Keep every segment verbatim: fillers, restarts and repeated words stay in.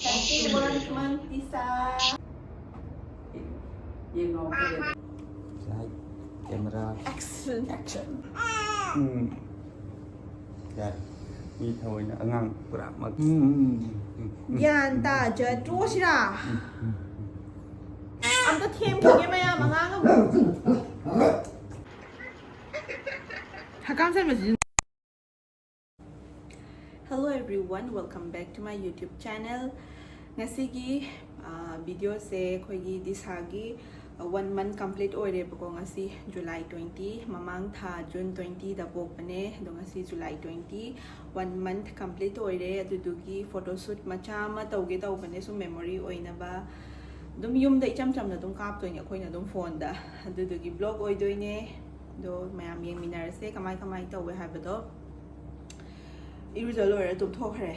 One month visa. ꯌꯦꯡꯉꯣ꯫ Light, camera, action, action. ꯎꯝ꯫ ꯌꯥꯔꯦ꯫ ꯃꯤ ꯊꯑꯣꯏꯅ ꯑꯉꯥꯡ ꯄꯨꯔꯥꯃꯛ꯫ ꯎꯝ, ꯎꯝ, ꯎꯝ, ꯎꯝ, ꯎꯝ꯫ ꯒ꯭ꯌꯥꯟ ꯇꯥꯖꯗ꯭ꯔꯣ ꯁꯤꯔꯥ? ꯎꯝ, ꯎꯝ, ꯎꯝ꯫ ꯑꯝꯇ ꯊꯦꯝꯈꯤꯒꯦ ꯃꯌꯥꯝ, ꯑꯉꯥꯡ ꯑꯃ꯫ ꯍꯀꯥꯝ ꯆꯟꯕꯁꯤ꯫ Hello everyone, welcome back to my YouTube channel. ꯉꯁꯤꯒꯤ ꯚꯤꯗꯤꯑꯣꯁꯦ ꯑꯩꯈꯣꯏꯒꯤ ꯗꯤꯁꯥꯒꯤ ꯋꯥꯟ ꯃꯟ ꯀꯝꯄ꯭ꯂꯤꯠ ꯑꯣꯏꯔꯦꯕꯀꯣ꯫ ꯉꯁꯤ ꯖꯨꯂꯥꯏ ꯇ꯭ꯋꯦꯟꯇꯤ, ꯃꯃꯥꯡ ꯊꯥ ꯖꯨꯟ ꯇ꯭ꯋꯦꯟꯇꯤꯗ ꯄꯣꯛꯄꯅꯦ꯫ ꯑꯗꯣ ꯉꯁꯤ July twenty, one month complete ꯑꯣꯏꯔꯦ꯫ ꯑꯗꯨꯗꯨꯒꯤ ꯐꯣꯇꯣ ꯁꯨꯠ ꯃꯆꯥ ꯑꯃ ꯇꯧꯒꯦ ꯇꯧꯕꯅꯦ, ꯁꯨꯝ ꯃꯦꯃꯣꯔꯤ ꯑꯣꯏꯅꯕ꯫ ꯑꯗꯨꯝ ꯌꯨꯝꯗ ꯏꯆꯝ ꯆꯝꯅ ꯑꯗꯨꯝ ꯀꯥꯞꯇꯣꯏꯅꯦ ꯑꯩꯈꯣꯏꯅ ꯑꯗꯨꯝ ꯐꯣꯟꯗ꯫ ꯑꯗꯨꯗꯨꯒꯤ ꯕ꯭ꯂꯣꯒ ꯑꯣꯏꯗꯣꯏꯅꯦ꯫ ꯑꯗꯣ ꯃꯌꯥꯝ ꯌꯦꯡꯃꯤꯟꯅꯔꯁꯦ ꯀꯃꯥꯏ ꯀꯃꯥꯏ ꯇꯧꯋꯦ ꯍꯥꯏꯕꯗꯣ꯫ ꯏꯔꯨꯖ ꯂꯣꯏꯔ ꯇꯨꯝꯊꯣꯛꯈ꯭ꯔꯦ꯫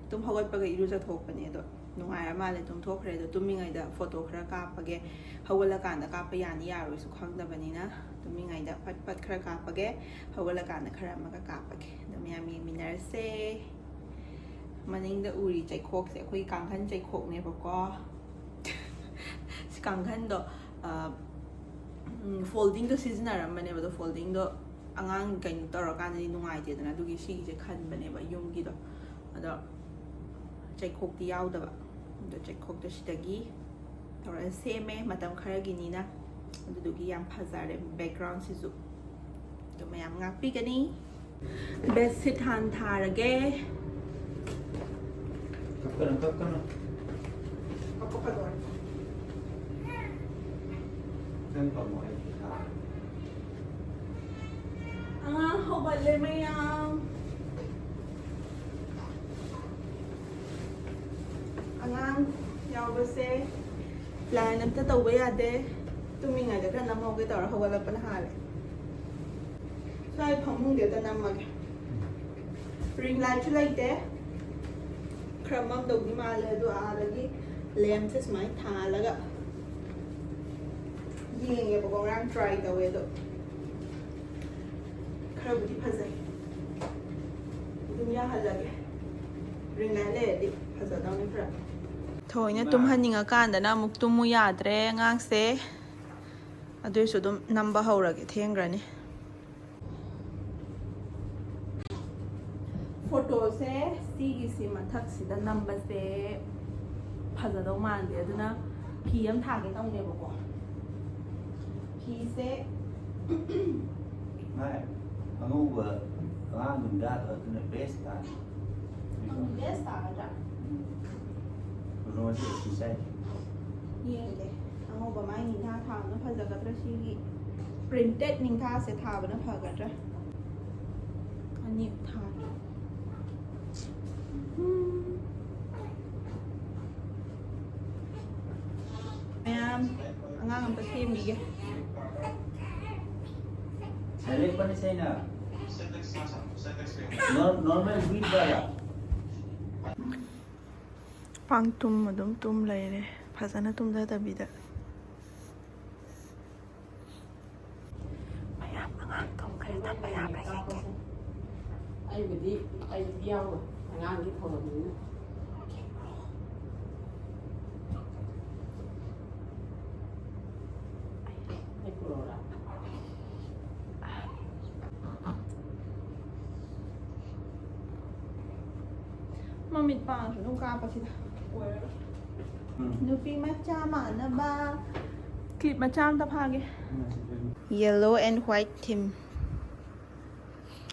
ꯇꯨꯝ ꯍꯧꯒꯠꯄꯒ ꯏꯔꯨꯖꯊꯣꯛꯄꯅꯦ꯫ ꯑꯗꯣ ꯅꯨꯡꯉꯥꯏꯔ ꯃꯥꯜꯂꯦ, ꯇꯨꯝꯊꯣꯛꯈ꯭ꯔꯦ꯫ ꯑꯗꯣ ꯇꯨꯝꯃꯤꯉꯩꯗ ꯐꯣꯇꯣ ꯈꯔ ꯀꯥꯞꯄꯒꯦ꯫ ꯍꯧꯒꯠꯂꯀꯥꯟꯗ ꯀꯥꯞꯄ ꯌꯥꯅꯤ ꯌꯥꯔꯣꯏꯁꯨ ꯈꯪꯗꯕꯅꯤꯅ ꯇꯨꯝꯃꯤꯉꯩꯗ ꯐꯠ ꯐꯠ ꯈꯔ ꯀꯥꯞꯄꯒꯦ꯫ ꯍꯧꯒꯠꯂꯀꯥꯟꯗ ꯈꯔ ꯑꯃꯒ ꯀꯥꯞꯄꯒꯦ꯫ ꯑꯗꯣ ꯃꯌꯥꯝ ꯌꯦꯡꯃꯤꯟꯅꯔꯁꯦ꯫ ꯃꯅꯤꯡꯗ ꯎꯔꯤ ꯆꯩꯈꯣꯛꯁꯦ ꯑꯩꯈꯣꯏ ꯀꯥꯡꯈꯟ ꯆꯩꯈꯣꯛꯅꯦꯕꯀꯣ꯫ ꯁꯤ ꯀꯥꯡꯈꯟꯗꯣ, ꯑ, ꯎꯝ, ꯐꯣꯜꯗꯤꯡꯗꯣ ꯁꯤꯖꯤꯟꯅꯔꯝꯕꯅꯦꯕ꯫ ꯑꯗꯣ ꯐꯣꯜꯗꯤꯡꯗꯣ ꯑꯉꯥꯡ ꯀꯩꯅꯣ ꯇꯧꯔꯀꯥꯟꯗꯗꯤ ꯅꯨꯡꯉꯥꯏꯇꯦꯗꯅ, ꯑꯗꯨꯒꯤ ꯁꯤꯒꯤꯁꯦ ꯈꯟꯕꯅꯦꯕ ꯌꯨꯝꯒꯤꯗꯣ꯫ ꯑꯗꯣ ꯆꯩꯈꯣꯛꯇꯤ ꯌꯥꯎꯗꯕ꯫ ꯑꯗꯣ ꯆꯩꯈꯣꯛꯇꯣ ꯁꯤꯗꯒꯤ ꯇꯧꯔꯒ ꯁꯦꯝꯃꯦ, ꯃꯇꯝ ꯈꯔꯒꯤꯅꯤꯅ꯫ ꯑꯗꯨꯗꯨꯒꯤ ꯌꯥꯝ ꯐꯖꯔꯦ ꯕꯦꯛꯒ꯭ꯔꯥꯎꯟꯁꯤꯁꯨ꯫ ꯑꯗꯣ ꯃꯌꯥꯝ ꯉꯥꯛꯄꯤꯒꯅꯤ꯫ ꯕꯦꯗꯁꯤꯠ ꯍꯥꯟꯅ ꯊꯥꯔꯒꯦ꯫ ꯀꯞꯀꯅꯨ, ꯀꯞꯀꯅꯨ꯫ ꯀꯞꯄ ꯐꯗꯣꯔꯦ꯫ ꯅꯪ ꯐꯝꯃꯣ, ꯑꯩ ꯊꯥꯔꯒꯦ꯫ ꯑꯉꯥꯡ ꯍꯧꯒꯠꯂꯦ ꯃꯌꯥꯝ꯫ ꯑꯉꯥꯡ ꯌꯥꯎꯕꯁꯦ ꯄ꯭ꯂꯥꯟ ꯑꯝꯇ ꯇꯧꯕ ꯌꯥꯗꯦ꯫ ꯇꯨꯝꯃꯤꯉꯩꯗ ꯈꯔ ꯅꯝꯍꯧꯒꯦ ꯇꯧꯔ ꯍꯧꯒꯠꯂꯛꯄꯅ ꯍꯥꯜꯂꯦ꯫ ꯁ꯭ꯋꯥꯏ ꯐꯃꯨꯡꯗꯤ ꯑꯝꯇ ꯅꯝꯃꯒꯦ꯫ ꯔꯤꯡ ꯂꯥꯏꯠꯁꯨ ꯂꯩꯇꯦ꯫ ꯈꯔ ꯃꯝꯗꯧꯗꯤ ꯃꯥꯜꯂꯦ, ꯑꯗꯣ ꯑꯥꯗꯒꯤ ꯂꯦꯝꯞꯁꯦ ꯁꯨꯃꯥꯏꯅ ꯊꯥꯜꯂꯒ ꯌꯦꯡꯉꯦꯕꯀꯣ꯫ ꯉꯔꯥꯡ ꯇ꯭ꯔꯥꯏ ꯇꯧꯋꯦ, ꯑꯗꯣ ꯈꯔꯕꯨꯗꯤ ꯐꯖꯩ꯫ ꯑꯗꯨꯝ ꯌꯥꯍꯜꯂꯒꯦ꯫ ꯔꯤꯡ ꯂꯥꯏꯠ ꯂꯩꯔꯗꯤ ꯐꯖꯗꯧꯅꯤ ꯈꯔ꯫ ꯊꯑꯣꯏꯅ ꯇꯨꯝꯍꯟꯅꯤꯡꯉꯀꯥꯟꯗꯅ ꯑꯃꯨꯛ ꯇꯨꯝꯃꯨ ꯌꯥꯗ꯭ꯔꯦ ꯑꯉꯥꯡꯁꯦ꯫ ꯑꯗꯨꯏꯁꯨ ꯑꯗꯨꯝ ꯅꯝꯕ ꯍꯧꯔꯒꯦ, ꯊꯦꯡꯈ꯭ꯔꯅꯤ꯫ ꯐꯣꯇꯣꯁꯦ ꯁꯤꯒꯤꯁꯤ ꯃꯊꯛꯁꯤꯗ ꯅꯝꯕꯁꯦ ꯐꯖꯗꯧ ꯃꯥꯟꯗꯦ, ꯑꯗꯨꯅ ꯐꯤ ꯑꯃ ꯊꯥꯒꯦ ꯇꯧꯅꯦꯕꯀꯣ꯫ ꯐꯤꯁꯦ ꯃꯥꯏ ꯑꯉꯧꯕ ꯑꯉꯥꯡꯕ ꯍꯤꯗꯥꯛꯇꯣ ꯑꯗꯨꯅ ꯕꯦꯁ ꯇꯥꯏ꯫ ꯕꯦꯁ ꯇꯥꯒꯗ꯭ꯔꯥ? ꯀꯩꯅꯣꯁꯦ ꯑꯦꯁꯤ ꯆꯥꯏ꯫ ꯌꯦꯡꯒꯦ ꯑꯉꯧꯕ ꯃꯥꯏ ꯅꯤꯡꯊꯥ ꯊꯥꯕꯅ ꯐꯖꯒꯗ꯭ꯔꯥ, ꯁꯤꯒꯤ ꯄ꯭ꯔꯤꯟꯇꯦꯠ ꯅꯤꯡꯊꯥꯁꯦ ꯊꯥꯕꯅ ꯐꯒꯗ꯭ꯔꯥ? ꯑꯅꯤ ꯊꯥꯒꯦ꯫ ꯎꯝ꯫ ꯃꯌꯥꯝ ꯑꯉꯥꯡ ꯑꯝꯇ ꯊꯦꯝꯈꯤꯒꯦ꯫ ꯁꯦꯂꯦꯛ ꯄꯅꯤ ꯁꯩꯅ꯫ ꯅꯣꯔꯃꯦꯜ ꯋꯤꯠ ꯕꯥꯂꯥ꯫ ꯄꯥꯡꯇꯨꯝ ꯑꯗꯨꯝ ꯇꯨꯝ ꯂꯩꯔꯦ, ꯐꯖꯅ ꯇꯨꯝꯊꯗꯕꯤꯗ꯫ ꯃꯌꯥꯝ ꯑꯉꯥꯡ ꯇꯨꯝꯈ꯭ꯔꯦ, ꯊꯝꯕ ꯌꯥꯕ꯭ꯔꯥ ꯌꯦꯡꯒꯦ꯫ ꯑꯩꯕꯨꯗꯤ ꯑꯩꯗꯤ ꯌꯥꯎꯔꯣꯏ, ꯑꯉꯥꯡꯒꯤ ꯊꯧꯔꯝꯅꯤꯅ꯫ ꯑꯩ ꯄꯨꯔꯛꯑꯣꯔꯥ? ꯃꯃꯤꯠ ꯄꯥꯡꯁꯨ ꯑꯗꯨꯝ ꯀꯥꯞꯄꯁꯤꯗ ꯑꯣꯏꯔꯔꯣꯏ꯫ ꯎꯝ꯫ ꯅꯨꯄꯤ ꯃꯆꯥ ꯃꯥꯟꯅꯕ ꯀ꯭ꯂꯤꯞ ꯃꯆꯥ ꯑꯝꯇ ꯐꯥꯒꯦ꯫ Yellow and white theme.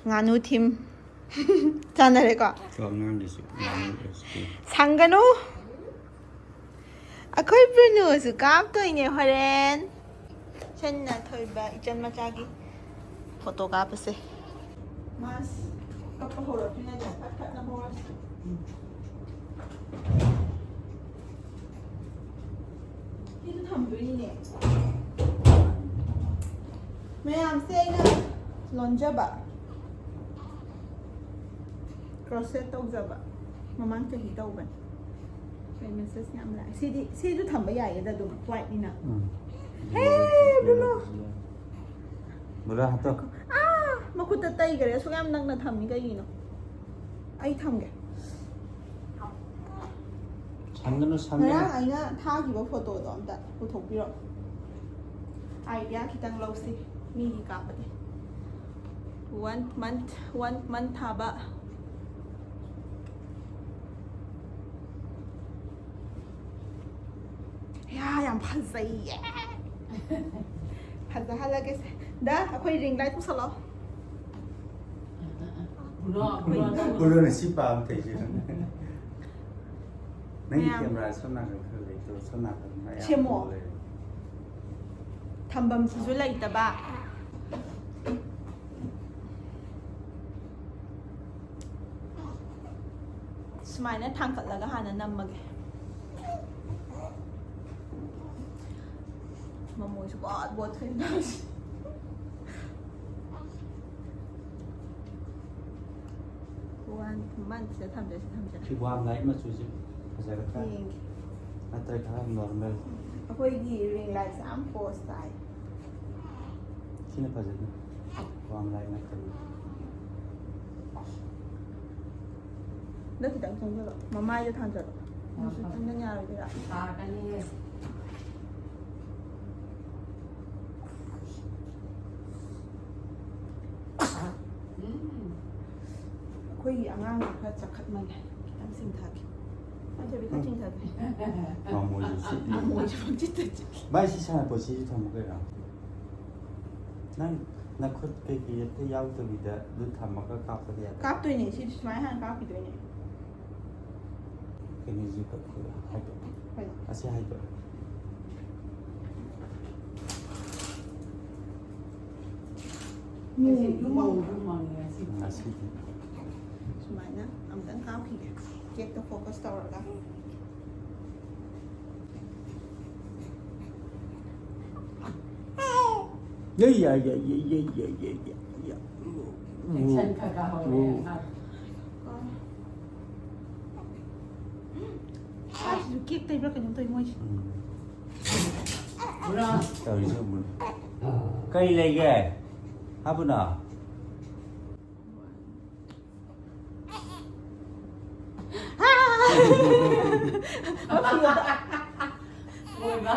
ꯉꯥꯅꯨ theme. ꯆꯥꯟꯅꯔꯦꯀꯣ? ꯁꯣ ꯑꯉꯥꯡꯗꯨꯁꯨ ꯉꯥꯅꯨ ꯑꯦꯁ ꯀꯦ꯫ ꯁꯪꯒꯅꯨ꯫ ꯑꯩꯈꯣꯏ ꯕ꯭ꯔꯨꯅꯣꯁꯨ ꯀꯥꯞꯇꯣꯏꯅꯦ ꯍꯣꯔꯦꯟ꯫ ꯁꯟꯅ ꯊꯣꯏꯕ ꯏꯆꯟ ꯃꯆꯥꯒꯤ ꯐꯣꯇꯣ ꯀꯥꯞꯄꯁꯦ꯫ ꯃꯥꯁ ꯀꯞꯄ ꯍꯧꯔꯛꯇ꯭ꯔꯤꯉꯩꯗ ꯐꯠ ꯐꯠ ꯅꯝꯍꯧꯔꯁꯤ꯫ ꯁꯤꯁꯨ ꯊꯝꯗꯣꯏꯅꯤꯅꯦ꯫ ꯃꯌꯥꯝꯁꯦ ꯑꯩꯅ ꯂꯣꯟꯖꯕ꯫ ꯀ꯭ꯔꯣꯁꯦꯠ ꯇꯧꯖꯕ꯫ ꯃꯃꯥꯡ ꯆꯍꯤ ꯇꯧꯕꯅꯦ꯫ ꯀꯩ ꯃꯦꯁꯦꯖ ꯌꯥꯝ ꯂꯥꯛꯑꯦ꯫ ꯁꯤꯗꯤ, ꯁꯤꯁꯨ ꯊꯝꯕ ꯌꯥꯏꯌꯦꯗ ꯑꯗꯨꯝ, ꯋꯥꯏꯠꯅꯤꯅ꯫ ꯎꯝ꯫ ꯍꯦ, ꯕ꯭ꯔꯨꯅꯣ꯫ ꯕ꯭ꯔꯨꯅꯣ ꯍꯟꯇꯣ꯫ ꯑꯥ, ꯃꯈꯨꯠꯇ ꯇꯩꯈꯔꯦ꯫ ꯑꯁꯨꯛ ꯌꯥꯝ ꯅꯛꯅ ꯊꯝꯃꯤ ꯀꯩꯒꯤꯅꯣ? ꯑꯩ ꯊꯝꯒꯦ꯫ ꯁꯪꯒꯅꯨ, ꯁꯪꯒꯅꯨ. ꯉꯔꯥꯡ ꯑꯩꯅ ꯊꯥꯈꯤꯕ ꯐꯣꯇꯣꯗꯣ ꯑꯝꯇ ꯄꯨꯊꯣꯛꯄꯤꯔꯣ꯫ ꯑꯥꯏꯗꯤꯌꯥ ꯈꯤꯇꯪ ꯂꯧꯁꯤ ꯃꯤꯒꯤ ꯀꯥꯞꯄꯗꯤ꯫ One month, one month ꯊꯥꯕ꯫ ꯌꯥ, ꯌꯥꯝ ꯐꯖꯩꯌꯦ꯫ ꯐꯖꯍꯜꯂꯒꯦꯁꯦ꯫ ꯗ, ꯑꯩꯈꯣꯏ ring light ꯄꯨꯁꯜꯂꯛꯑꯣ꯫ ꯎꯔꯣꯅꯦ, ꯁꯤ ꯄꯥꯝ ꯇꯩꯁꯦ. ꯅꯪꯒꯤ ꯃꯌꯥꯝ꯫ ꯀꯦꯃꯦꯔꯥ ꯁꯣꯝ ꯅꯥꯀꯟ ꯈꯔ ꯂꯩꯇ꯭ꯔꯣ? ꯁꯣꯝ ꯅꯥꯀꯟ ꯃꯌꯥꯝ ꯁꯦꯝꯃꯣ꯫ ꯂꯩꯔꯦ. ꯊꯝꯐꯝꯁꯤꯁꯨ ꯂꯩꯇꯕ꯫ ꯁꯨꯃꯥꯏꯅ ꯊꯥꯡꯀꯠꯂꯒ ꯍꯥꯟꯅ ꯅꯝꯃꯒꯦ꯫ ꯃꯃꯣꯏꯁꯨ ꯕꯣꯠ ꯕꯣꯠ ꯊꯣꯏꯅ ꯇꯧꯔꯤꯁꯦ꯫ One month ꯁꯤꯗ ꯊꯝꯖꯔꯁꯤ, ꯊꯝꯖꯔꯁꯤ꯫ ꯁꯤ warm light ꯃꯆꯨꯁꯤ ꯐꯖꯒꯗ꯭ꯔꯥ? ꯌꯦꯡꯒꯦ꯫ ꯅꯠꯇ꯭ꯔꯒ normal? ꯑꯩꯈꯣꯏꯒꯤ ring lightꯁꯦ ꯌꯥꯝ pose ꯇꯥꯏ꯫ ꯁꯤꯅ ꯐꯖꯅꯤ. Warm light ꯅꯠꯇꯕꯤ. ꯅꯪ ꯈꯤꯇꯪ ꯆꯪꯁꯤꯜꯂꯣ, ꯃꯃꯥꯏꯗ ꯊꯥꯡꯖꯜꯂꯣ꯫ ꯑꯗꯨꯁꯨ ꯆꯪꯖꯟ ꯌꯥꯔꯣꯏꯗꯣꯏꯔꯥ? ꯇꯥꯔꯛꯀꯅꯤꯌꯦ꯫ ꯎꯝ꯫ ꯑꯩꯈꯣꯏꯒꯤ ꯑꯉꯥꯡꯁꯦ ꯈꯔ ꯆꯈꯠꯃꯜꯂꯦ, ꯈꯤꯇꯪ ꯆꯤꯡꯊꯒꯦ꯫ ꯅꯠꯇ꯭ꯔꯗꯤ ꯈꯔ ꯆꯤꯡꯊꯒꯦ꯫ ꯃꯃꯣꯏꯁꯨ ꯁꯤꯠꯂꯤ. ꯃꯃꯣꯏꯁꯨ ꯄꯪꯆꯤꯠꯇ ꯆꯤꯠꯂꯤ꯫ ꯚꯥꯏ, ꯁꯤ ꯁꯥꯟꯅꯄꯣꯠꯁꯤꯁꯨ ꯊꯝꯃꯨ ꯀꯩꯅꯣ. ꯅꯪ ꯅꯈꯨꯠ ꯀꯩꯀꯩ ꯑꯝꯇ ꯌꯥꯎꯗꯕꯤꯗ ꯑꯗꯨ ꯊꯝꯃꯒ ꯀꯥꯞꯄꯗꯤ ꯌꯥꯗꯦ. ꯀꯥꯞꯇꯣꯏꯅꯦ, ꯁꯤ ꯁꯨꯃꯥꯏꯅ ꯍꯥꯟꯅ ꯀꯥꯞꯈꯤꯗꯣꯏꯅꯦ꯫ ꯀꯩꯅꯣꯁꯤ ꯀꯛꯊꯠꯂꯣ, ꯍꯥꯏꯗꯣꯛꯑꯣ. ꯀꯩꯅꯣ? ꯑꯁꯤ ꯍꯥꯏꯗꯣꯛꯑꯣ. ꯉꯁꯤ ꯃꯧꯁꯨ ꯃꯪꯉꯦ ꯉꯁꯤ꯫ ꯉꯁꯤꯗꯤ. ꯁꯨꯃꯥꯏꯅ ꯑꯝꯇꯪ ꯀꯥꯞꯈꯤꯒꯦ, ꯀꯦꯛꯇ focus ꯇꯧꯔꯒ꯫ ꯌꯩ, ꯌꯩ, ꯌꯩ, ꯌꯩ, ꯌꯩ, ꯌꯩ, ꯌꯩ, ꯌꯩ, ꯌꯩ. Action ꯈꯔ ꯈꯔ ꯍꯧꯔꯦ ꯑꯉꯥꯡ꯫ ꯁꯤꯁꯨ ꯀꯦꯛ ꯇꯩꯕ꯭ꯔꯥ ꯀꯩꯅꯣꯝ ꯇꯧꯏ ꯃꯣꯏꯁꯦ꯫ ꯎꯝ. ꯄꯨꯔꯥ ꯇꯧꯔꯤꯁꯦ ꯎꯕ꯭ꯔꯥ? ꯀꯔꯤ ꯂꯩꯒꯦ? ꯍꯥꯞꯄꯨꯅ. ꯂꯣꯏꯕ꯫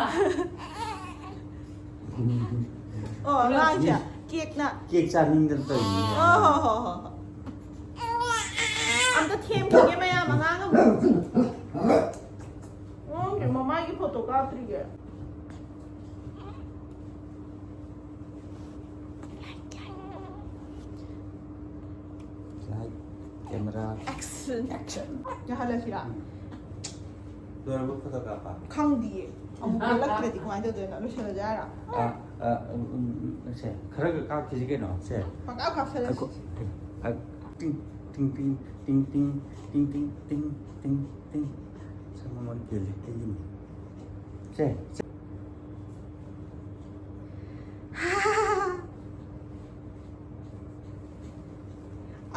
ꯑꯣ, ꯑꯉꯥꯡꯁꯦ ꯀꯦꯛꯅ꯫ ꯀꯦꯛ ꯆꯥꯅꯤꯡꯗꯅ ꯇꯧꯔꯤꯅꯦ꯫ ꯑꯣ, ꯍꯣ, ꯍꯣ, ꯍꯣ, ꯍꯣ꯫ ꯑꯝꯇ ꯊꯦꯝꯈꯤꯒꯦ ꯃꯌꯥꯝ, ꯑꯉꯥꯡ ꯑꯃ꯫ ꯑꯉꯥꯡꯁꯦ ꯃꯃꯥꯏꯒꯤ ꯐꯣꯇꯣ ꯀꯥꯞꯇ꯭ꯔꯤꯒꯦ꯫ Light, camera. Action, action. ꯌꯥꯍꯜꯂꯁꯤꯔꯥ? ꯂꯣꯏꯔꯕ ꯐꯣꯇꯣ ꯀꯥꯞꯄ? ꯈꯪꯗꯤꯌꯦ꯫ ꯑꯃꯨꯛ ꯄꯦꯜꯂꯛꯇ꯭ꯔꯗꯤ ꯀꯃꯥꯏꯅ ꯇꯧꯗꯣꯏꯅꯣ? ꯂꯣꯏꯁꯤꯜꯂꯁꯦ ꯍꯥꯏꯔꯣ? ꯑ, ꯑ, ꯎꯝ, ꯎꯝ, ꯁꯦ, ꯈꯔꯒ ꯀꯥꯞꯈꯤꯁꯤ ꯀꯩꯅꯣ, ꯁꯦ꯫ ꯄꯪꯀꯥꯞ ꯀꯥꯞꯁꯜꯂꯁꯤ꯫ ꯑꯩꯈꯣ-, ꯑ, ꯇꯤꯡ, ꯇꯤꯡ, ꯇꯤꯡ, ꯇꯤꯡ, ꯇꯤꯡ꯫ ꯁꯝ ꯑꯃ ꯀꯦꯜꯂꯦ, ꯑꯩꯒꯤꯅꯤ꯫ ꯁꯦ, ꯁꯦ꯫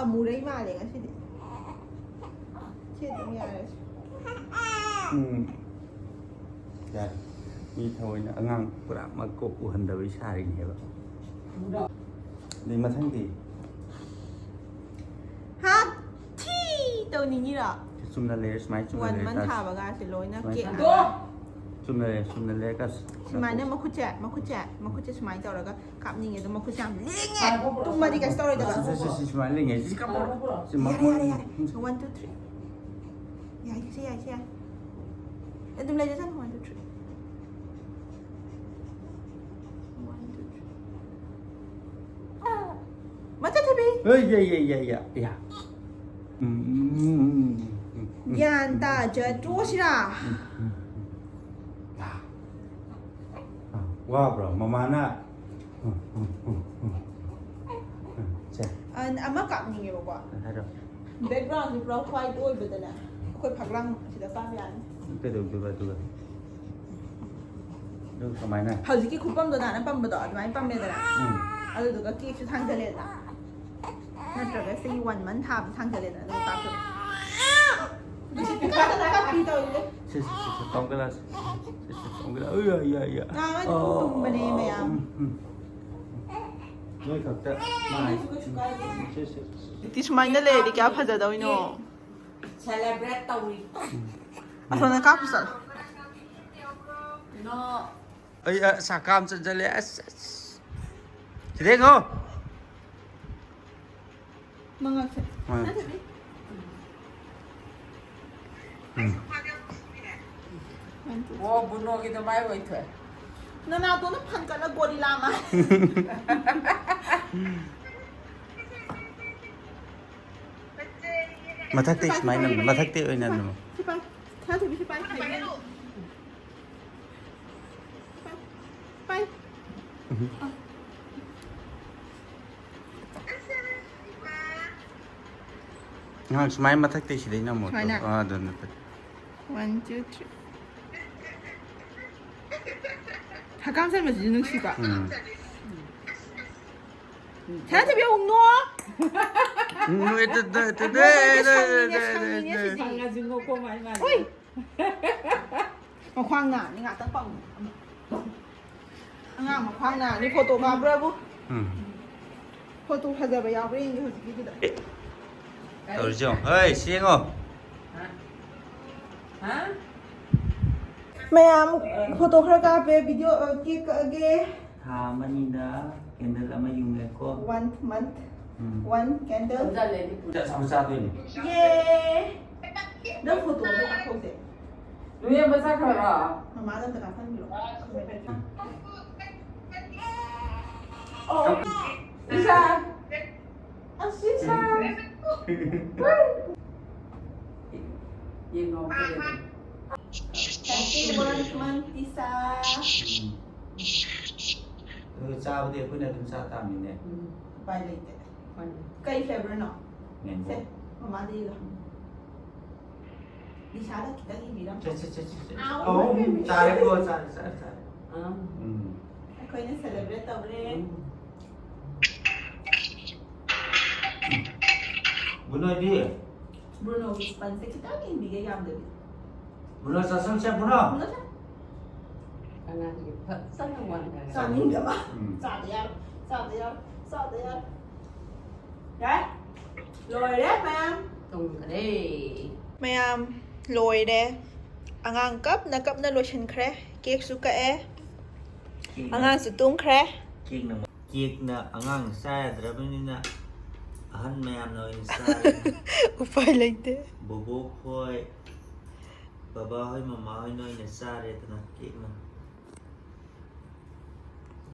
ꯑꯃꯨꯔꯩ ꯃꯥꯜꯂꯦ ꯉꯁꯤꯗꯤ꯫ ꯁꯤ ꯑꯗꯨꯝ ꯌꯥꯔꯁꯤ꯫ ꯎꯝ꯫ ꯌꯥꯔꯦ꯫ ꯃꯤ ꯊꯑꯣꯏꯅ ꯑꯉꯥꯡ ꯄꯨꯔꯥ ꯃꯀꯣꯛ ꯎꯍꯟꯗꯕꯩ ꯁꯥꯔꯤꯅꯦꯕ꯫ ꯑꯗꯩ ꯃꯊꯪꯗꯤ? ꯍꯥ? ꯊꯤ ꯇꯧꯅꯤꯡꯉꯤꯔꯣ? ꯆꯨꯝꯅ ꯂꯩꯔꯦ, ꯁꯨꯃꯥꯏꯅ ꯆꯨꯝꯅ ꯋꯥꯟ ꯂꯩꯔꯦ, ꯃꯟ ꯇꯥꯁꯤ꯫ ꯊꯥꯕꯒꯁꯦ ꯂꯣꯏꯅ ꯁꯨꯃꯥꯏꯅ ꯀꯦꯛ ꯇꯥꯁꯤ꯫ ꯉꯥꯛꯇ꯫ ꯆꯨꯝꯅ ꯂꯩꯔꯦ, ꯆꯨꯝꯅ ꯂꯩꯔꯦ, ꯀꯥꯁꯤ꯫ ꯁꯨꯃꯥꯏꯅ ꯃꯈꯨꯠꯁꯦ, ꯃꯈꯨꯠꯁꯦ, ꯃꯈꯨꯠꯁꯦ ꯁꯨꯃꯥꯏꯅ ꯇꯧꯔꯒ ꯀꯥꯞꯅꯤꯡꯉꯦ꯫ ꯑꯗꯣ ꯃꯈꯨꯠꯁꯦ ꯌꯥꯝ ꯂꯦꯡꯉꯦ꯫ ꯇꯨꯝꯃꯗꯤ ꯀꯩꯁꯨ ꯇꯧꯔꯣꯏꯗꯕ꯫ ꯁꯤ, ꯁꯤ, ꯁꯤ, ꯁꯤ, ꯁꯨꯃꯥꯏꯅ ꯂꯩꯉꯩ꯫ ꯁꯤ ꯀꯥꯞꯄꯣ꯫ ꯁꯤ ꯃ-, ꯌꯥꯔꯦ, ꯃ-, ꯌꯥꯔꯦ, ꯌꯥꯔꯦ꯫ One, two, three. ꯌꯥꯏ, ꯁꯤ ꯌꯥꯏ, ꯁꯤ ꯌꯥꯏ꯫ ꯑꯗꯨꯝ ꯂꯩꯖꯁꯅꯨ, one, two, three. One, two, three. ꯃꯆꯥ ꯊꯣꯏꯕꯤ꯫ ꯍꯣꯏ, ꯌꯥ, ꯌꯥ, ꯌꯥ, ꯌꯥ, ꯌꯥ꯫ ꯎꯝ, ꯎꯝ, ꯎꯝ, ꯎꯝ, ꯎꯝ, ꯎꯝ, ꯒ꯭ꯌꯥꯟ ꯎꯝ, ꯇꯥꯖꯗ꯭ꯔꯣ ꯁꯤꯔꯥ? ꯎꯝ, ꯎꯝ, ꯎꯝ꯫ ꯑꯥ, ꯑꯥ, ꯋꯥꯕ꯭ꯔꯣ? ꯃꯃꯥꯅ? ꯎꯝ, ꯎꯝ, ꯎꯝ, ꯎꯝ꯫ ꯎꯝ, ꯁꯦ꯫ ꯑ, ꯑꯃ ꯀꯥꯞꯅꯤꯡꯉꯦꯕꯀꯣ꯫ ꯍꯥꯏꯔꯣ꯫ ꯕꯦꯛꯒ꯭ꯔꯥꯎꯟꯁꯦ ꯄꯨꯔꯥ ꯋꯥꯏꯠ ꯑꯣꯏꯕꯗꯅꯦ, ꯑꯩꯈꯣꯏ ꯐꯛꯂꯥꯡ ꯑꯁꯤꯗ ꯀꯥꯞ ꯌꯥꯅꯤ꯫ ꯀꯩꯗꯧꯗꯣꯏꯕ ꯑꯗꯨꯒ? ꯑꯗꯨꯒ ꯀꯃꯥꯏꯅ? ꯍꯧꯖꯤꯛꯀꯤ ꯈꯨꯄꯝꯗꯣ ꯅꯍꯥꯟꯅ ꯄꯝꯕꯗꯣ ꯑꯗꯨꯃꯥꯏꯅ ꯄꯝꯃꯦꯗꯅ꯫ ꯎꯝ꯫ ꯑꯗꯨꯗꯨꯒ ꯀꯦꯛꯁꯨ ꯊꯥꯡꯖꯜꯂꯦꯗꯅ꯫ ꯅꯠꯇ꯭ꯔꯒ ꯁꯤꯒꯤ ꯋꯥꯟ ꯃꯟ ꯊꯥꯕꯗꯣ ꯊꯥꯡꯖꯜꯂꯦꯗꯅ, ꯑꯗꯨꯒ ꯀꯥꯞꯇꯣꯏꯕ꯫ ꯀꯥꯞꯄꯤ ꯇꯧꯔꯤꯁꯦ꯫ ꯁꯤ, ꯁꯤ, ꯁꯤ, ꯁꯤ, ꯇꯣꯡꯒꯂꯥ ꯁꯤ꯫ ꯁꯤ, ꯁꯤ, ꯇꯣꯡꯒꯂꯥ꯫ ꯑꯣꯏ, ꯌꯥ, ꯌꯥ, ꯌꯥ꯫ ꯉꯥꯡꯉꯗꯤ ꯑꯗꯨꯝ ꯇꯨꯝꯕꯅꯦ ꯃꯌꯥꯝ꯫ ꯎꯝ, ꯎꯝ꯫ ꯅꯣꯏ ꯈꯛꯇ ꯃꯥꯏ꯫ ꯁꯤ, ꯁꯤ, ꯁꯤ, ꯁꯤ꯫ ꯇꯤ ꯁꯨꯃꯥꯏꯅ ꯂꯩꯔꯗꯤ ꯀꯌꯥ ꯐꯖꯗꯧꯅꯣ? ꯁꯦꯂꯦꯕ꯭ꯔꯦꯠ ꯇꯧꯔꯤ꯫ ꯑꯁꯣꯝꯗ ꯀꯥꯞꯄꯨ ꯆꯠꯂꯣ꯫ ꯀꯩꯅꯣ ꯑꯩ ꯑ, ꯁꯥꯀꯥꯝ ꯆꯟꯁꯤꯜꯂꯦ ꯑꯁ ꯑꯁ꯫ ꯁꯤꯗ ꯌꯦꯡꯉꯣ꯫ ꯃꯉꯛꯁꯦ꯫ ꯍꯣꯏ꯫ ꯅꯠꯇꯦ꯫ ꯎꯝ꯫ ꯑꯣ ꯕꯨꯅꯣꯒꯤꯗꯣ ꯃꯥꯏ ꯑꯣꯏꯊꯣꯛꯑꯦ꯫ ꯅꯅꯥꯇꯣꯟꯗꯣ ꯐꯟꯒꯠꯂ ꯒꯣꯔꯤꯂꯥ ꯃꯥꯜꯂꯦ꯫ ꯃꯊꯛꯇꯩ ꯁꯨꯃꯥꯏꯅ ꯅꯝꯃꯣ, ꯃꯊꯛꯇꯩ ꯑꯣꯏꯅ ꯅꯝꯃꯣ꯫ ꯁꯤ ꯄꯥꯏ꯫ ꯁꯅꯥꯇꯣꯝꯕꯤ ꯁꯤ ꯄꯥꯏ꯫ ꯄꯥꯏ꯫ ꯎꯝ꯫ ꯑꯉꯥꯡ ꯁꯨꯃꯥꯏꯅ ꯃꯊꯛꯇꯩ ꯁꯤꯗꯩ ꯅꯝꯃꯣ꯫ ꯁꯨꯃꯥꯏꯅ? ꯑꯥ, ꯑꯗꯨ ꯅꯠꯇꯦ꯫ One, two, three. ꯍꯀꯥꯝ ꯆꯟꯕꯁꯤꯁꯨ ꯅꯨꯡꯁꯤꯀꯣ꯫ ꯎꯝ꯫ ꯁꯅꯥꯇꯣꯝꯕꯤ ꯑꯃꯨꯛ ꯅꯣꯛꯑꯣ꯫ ꯎꯝ, ꯑꯗꯨ, ꯑꯗꯨ, ꯑꯗꯨ, ꯅꯣꯛꯄꯁꯦ ꯑꯗꯨ, ꯁꯪꯉꯤꯅꯦ, ꯑꯗꯨ, ꯁꯪꯉꯤꯅꯦ ꯑꯗꯨ, ꯁꯤꯗꯤ꯫ ꯁꯪꯉꯁꯨ ꯅꯣꯛꯄ ꯃꯥꯏ ꯃꯥꯏ꯫ ꯍꯨꯏ꯫ ꯃꯈ꯭ꯋꯥꯡ ꯅꯥꯅꯤ ꯉꯥꯛꯇꯪ ꯄꯥꯎ꯫ ꯑꯉꯥꯡ ꯃꯈ꯭ꯋꯥꯡ ꯅꯥꯅꯤ ꯐꯣꯇꯣ ꯀꯥꯞꯄ꯭ꯔꯕꯨ꯫ ꯎꯝ꯫ ꯐꯣꯇꯣ ꯐꯖꯕ ꯌꯥꯎꯕ꯭ꯔꯥ ꯌꯦꯡꯒꯦ ꯍꯧꯖꯤꯛꯀꯤꯗꯨꯗ꯫ ꯇꯧꯔꯤꯁꯦ ꯌꯦꯡꯉꯣ꯫ ꯍꯣꯏ, ꯁꯤ ꯌꯦꯡꯉꯣ꯫ ꯍꯥ? ꯃꯌꯥꯝ ꯐꯣꯇꯣ ꯈꯔ ꯀꯥꯞꯄꯦ, ꯚꯤꯗꯤꯑꯣ, ꯑ, ꯀꯦꯛ ꯀꯛꯑꯒꯦ꯫ ꯊꯥ ꯑꯃꯅꯤꯗ ꯀꯦꯟꯗꯜ ꯑꯃ ꯌꯨꯡꯉꯦꯀꯣ꯫ One month, ꯎꯝ꯫ one candle. ꯆꯠꯂꯦꯗꯤ ꯄꯨꯔꯦ꯫ ꯆꯥꯛ ꯆꯥꯗꯣꯏꯅꯦ꯫ ꯌꯦ! ꯅꯪ ꯐꯣꯇꯣ ꯑꯝꯇ ꯀꯥꯞꯊꯣꯛꯁꯦ꯫ ꯅꯣꯏ ꯑꯃ ꯆꯠꯈ꯭ꯔꯕꯣ? ꯃꯃꯥꯗ ꯑꯝꯇ ꯀꯥꯞꯍꯟꯕꯤꯔꯣ꯫ ꯑꯣ ꯏꯁꯥ꯫ ꯑꯁ ꯏꯁꯥ꯫ ꯌꯦꯡꯉꯣ꯫ Happy one month, ꯇꯤꯁꯥ꯫ ꯑꯗꯨ ꯆꯥꯕꯗꯤ ꯑꯩꯈꯣꯏꯅ ꯑꯗꯨꯝ ꯆꯥ ꯇꯥꯕꯅꯤꯅꯦ꯫ ꯎꯝ꯫ ꯎꯄꯥꯏ ꯂꯩꯇꯦ꯫ ꯍꯣꯏꯅꯦ꯫ ꯀꯩ flavorꯅꯣ? Mango꯫ ꯁꯦ, ꯃꯃꯥꯗ ꯌꯦꯜꯂꯣ꯫ ꯅꯤꯁꯥꯗ ꯈꯤꯇꯪ ꯏꯕꯤꯔꯝꯃꯣ꯫ ꯆꯠ, ꯆꯠ, ꯆꯠ, ꯆꯠ꯫ ꯑꯥꯎ, ꯑꯍꯨꯝ ꯃꯦꯃꯤ꯫ ꯆꯥꯔꯦꯀꯣ, ꯆꯥꯔꯦ, ꯆꯥꯔꯦ, ꯆꯥꯔꯦ꯫ ꯑꯥ꯫ ꯎꯝ꯫ ꯑꯩꯈꯣꯏꯅ celebrate ꯇꯧꯔꯦ꯫ ꯎꯝ꯫ ꯕꯨꯅꯣꯗꯤ? Brunoꯒꯤ spongeꯁꯦ ꯈꯤꯇꯪ ꯏꯟꯕꯤꯒꯦ, ꯌꯥꯝꯗꯕꯤ꯫ ꯕꯨꯅꯣ ꯆꯥꯁꯟꯁꯦ, ꯕꯨꯅꯣ꯫ ꯕꯨꯅꯣ ꯆꯥ-, ꯑꯉꯥꯡꯒꯤ ꯐꯖꯅ ꯋꯥꯟꯗꯔꯦ꯫ ꯆꯥꯅꯤꯡꯗꯕ꯫ ꯎꯝ꯫ ꯆꯥꯗ ꯌꯥꯔꯣꯏ, ꯆꯥꯗ ꯌꯥꯔꯣꯏ, ꯆꯥꯗ ꯌꯥꯔꯣꯏ꯫ ꯌꯥꯔꯦ? ꯂꯣꯏꯔꯦ, ꯃꯌꯥꯝ꯫ ꯇꯨꯝꯈꯔꯦ꯫ ꯃꯌꯥꯝ, ꯂꯣꯏꯔꯦ꯫ ꯑꯉꯥꯡ ꯀꯞꯅ ꯀꯞꯅ ꯂꯣꯏꯁꯤꯟꯈ꯭ꯔꯦ꯫ ꯀꯦꯛꯁꯨ ꯀꯛꯑꯦ, ꯀꯦꯛꯅ ꯑꯉꯥꯡꯁꯨ ꯇꯨꯝꯈ꯭ꯔꯦ꯫ ꯀꯦꯛꯅ ꯀꯦꯛꯅ ꯑꯉꯥꯡ ꯆꯥ ꯌꯥꯗ꯭ꯔꯕꯅꯤꯅ ꯑꯍꯟ ꯃꯌꯥꯝꯅ ꯑꯣꯏꯅ ꯆꯥꯔꯦ꯫ ꯎꯄꯥꯏ ꯂꯩꯇꯦ꯫ ꯕꯣꯕꯣꯛ ꯍꯣꯏ, ꯕꯕꯥ ꯍꯣꯏ, ꯃꯃꯥ ꯍꯣꯏꯅ ꯑꯣꯏꯅ ꯆꯥꯔꯦꯗꯅ ꯀꯦꯛꯅ꯫